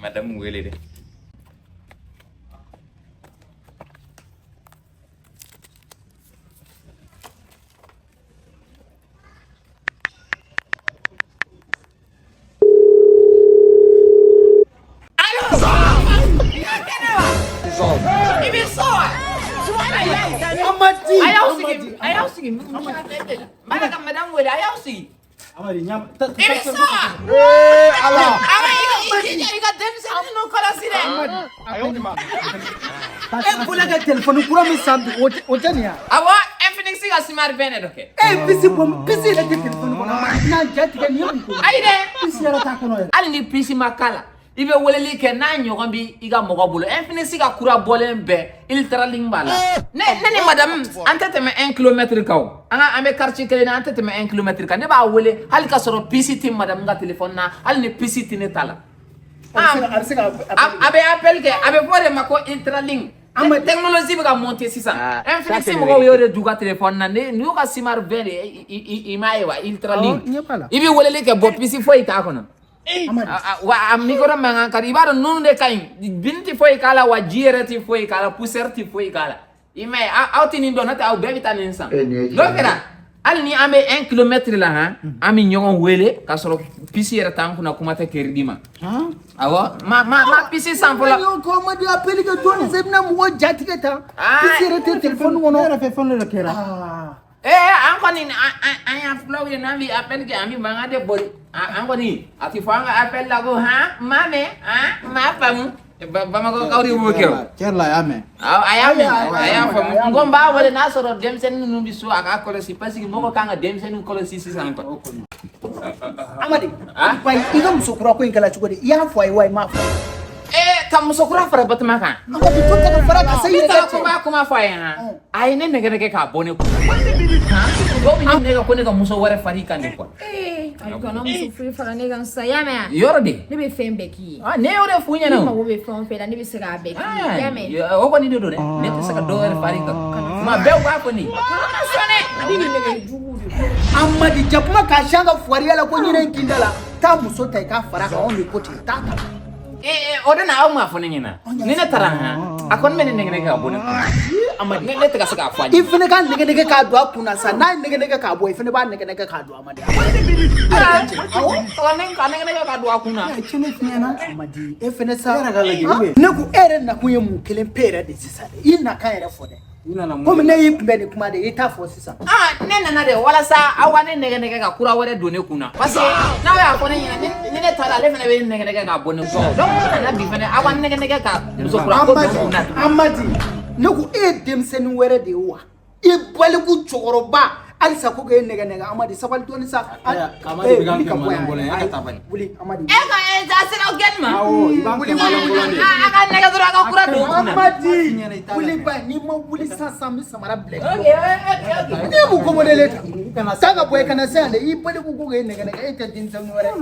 Madame wele dɛ. I bɛ so wa? Amadi. A y'aw sigi, a y'aw sigi. N b'a ka madame wele, a y'aw sigi. Amadi ɲam. I bɛ so wa? Ee Ala. Awa, i jija i ka denmisɛnnin ninnu kɔlɔsi dɛ. E bɔra ka téléphone kura min san bi, o tɛ nin ye wa? Awɔ, Infinix ka Smart 20 de dɔ kɛ. E ye puce bɔ, puce yɛrɛ tɛ téléphone kɔnɔ. Amadi, n'a ja tigɛ nin ye mun ko ye? Ayi dɛ. Puce yɛrɛ t'a kɔnɔ yɛrɛ. Hali ni puce ma k'a la, i bɛ weleli kɛ n'a ɲɔgɔn bi i ka mɔgɔ bolo. Infinix ka kura bɔlen bɛɛ, Ultralink b'a la. Ne ni madame, an tɛ tɛmɛ 1 kilomètre kan o. An ka an bɛ quartier kelen na, an tɛ tɛmɛ 1 kilomètre kan. Ne b'a wele hali k'a sɔrɔ puce tɛ madame ka téléphone na, hali ni puce tɛ ne ta la. A bɛ se ka A bɛ appel kɛ, a bɛ fɔ o de ma ko Ultralink. Amadi. Technologie bɛ ka monter sisan. Ah, ça, Infinix c'est mɔgɔw y'o de d'u ka téléphone na. Ne n'u ka Smart 20 de i m'a ye wa, Ultralink. Awɔ, ɲɛ b'a la. I bɛ weleli kɛ, bɔ puce foyi t'a kɔnɔ. Amadi. Wa a micro mankan ka di, i b'a dɔn ninnu de ka ɲi, bin tɛ foyi k'a la, wa ji yɛrɛ tɛ foyi k'a la, poussière tɛ foyi k'a la. I m'a ye, aw tɛ nin dɔn, n'o tɛ aw bɛɛ bɛ taa nin san. Eh, nin ye N'o kɛra, hali ni an bɛ 1 kilomètre la han, an bɛ ɲɔgɔn wele k'a sɔrɔ puce yɛrɛ t'an kunna, kuma tɛ crédit ma. Awɔ, ma puce san fɔlɔ. Amadi, ko Amadi appel kɛ dɔɔni sa, i bɛna mɔgɔ ja tigɛ tan. Ah. Puce yɛrɛ tɛ téléphone kɔnɔ. Ne yɛrɛ fɛ fɛn dɔ de kɛra. Ah. Ee, an kɔni an y'a filaw ye, n'an bɛ appel kɛ, an bɛ mankan de bori. An kɔni a tɛ fɔ an ka appel la ko han, n m'a mɛn, han, n m'a faamu. Bamakɔkaw de b'o kɛ o. Tiɲɛ yɛrɛ la, a y'a mɛn. Awɔ, a y'a mɛn, a y'a faamu. N ko n b'a wele n'a sɔrɔ denmisɛnnin ninnu bɛ so, a k'a kɔlɔsi, parce que mɔgɔ kan ka denmisɛnninw kɔlɔsi sisan quoi. Amadi, Ah? bayi, i ka muso kura ko in kɛla cogo di? I y'a fɔ a ye wa i m'a fɔ? Ee, ka muso kura fara Batuma kan. Amadi, to ta ka fara ka se i Ne yɛrɛ taara ka ko n cɛ. b'a kuma fɔ a ye han, a ye ne nɛgɛ nɛgɛ k'a bɔ ne kun. Han, dɔw bɛ ne nɛgɛ ko ne ka muso wɛrɛ far'i kan de quoi. Ee, ayi, kana muso foyi fara ne kan sisan, i y'a mɛn wa? Yɔrɔ de. Ne bɛ fɛn bɛɛ k'i ye. Ah, ne y'o de f'u ɲɛna I o. mago bɛ fɛn o fɛn la, ne bɛ se k'a bɛɛ k'i ye, i y'a mɛn? O kɔni de don dɛ, ne tɛ se ka dɔ wɛrɛ far'i kan. Tuma bɛɛ u b'a fɔ nin. Kana sɔn dɛ. A bɛ nin nɛgɛ jugu de. Amadi, jakuma k'a siyan ka fugariya la ko ɲinɛ in kinda la. Taa muso ta i k'a fara kan, anw de ko ten. Taa ta. Ee, o de na aw m'a fɔ ne ɲɛna. Ni ne taara han, a kɔni bɛ ne nɛgɛ nɛgɛ ka bɔ ne kun. Amadi. Ne tɛ ka se k'a fɔ a I ɲɛna. fana ka nɛgɛ nɛgɛ k'a don a kun na sa, n'a ye nɛgɛ nɛgɛ k'a bɔ, i fana b'a nɛgɛ nɛgɛ k'a don Amadi. Awɔ, ka nɛgɛ nɛgɛ k'a don a kun na. Tiɲɛ ne fi ɲɛna. Amadi, e fana sa. E yɛrɛ ka lajɛ, Ah, ou bien? Ne ko e yɛrɛ nakun ye mun kelen pe yɛrɛ de sisan dɛ? I nakan yɛrɛ fɔ dɛ. I nana mun Komi de ne y'i kunbɛn ni kuma de ye, i t'a fɔ sisan. Ah, ne nana de walasa aw ka ne nɛgɛ nɛgɛ ka kura wɛrɛ don ne kun na. Parce que n'aw y'a fɔ ne ɲɛna, ni ne taara, ale fana bɛ ne nɛgɛ nɛgɛ k'a bɔ ne kun. Donc ne nana bi fana, aw ka nɛgɛ nɛgɛ ka muso kura ko don n kun na. Amadi, ne ko e ye denmisɛnnin wɛrɛ de ye wa? I baliku cɛkɔrɔba halisa ko k'e nɛgɛ nɛgɛ. Amadi, sabali dɔɔni sa. Amadi Eh, bɛ k'an wuli ka kɛ bɔ yan. malɔngɔlɔn ye, e ka taa bani. Wuli Amadi. E ka e a sera aw gɛnni ma. Awɔ, i b'an kɛ malɔngɔlɔn de ye. A ka nɛgɛ dɔrɔn, a ka kura don n kun na. Amadi, wuli ba, n'i ma wuli sisan sisan, n bɛ samara bila i Ok, kɔ. ok, ok. Ne ye mun komodele ta? Taa ka bɔ i kana se yan dɛ. I baliku ko k'e nɛgɛ nɛgɛ, e tɛ denmisɛnnin wɛrɛ.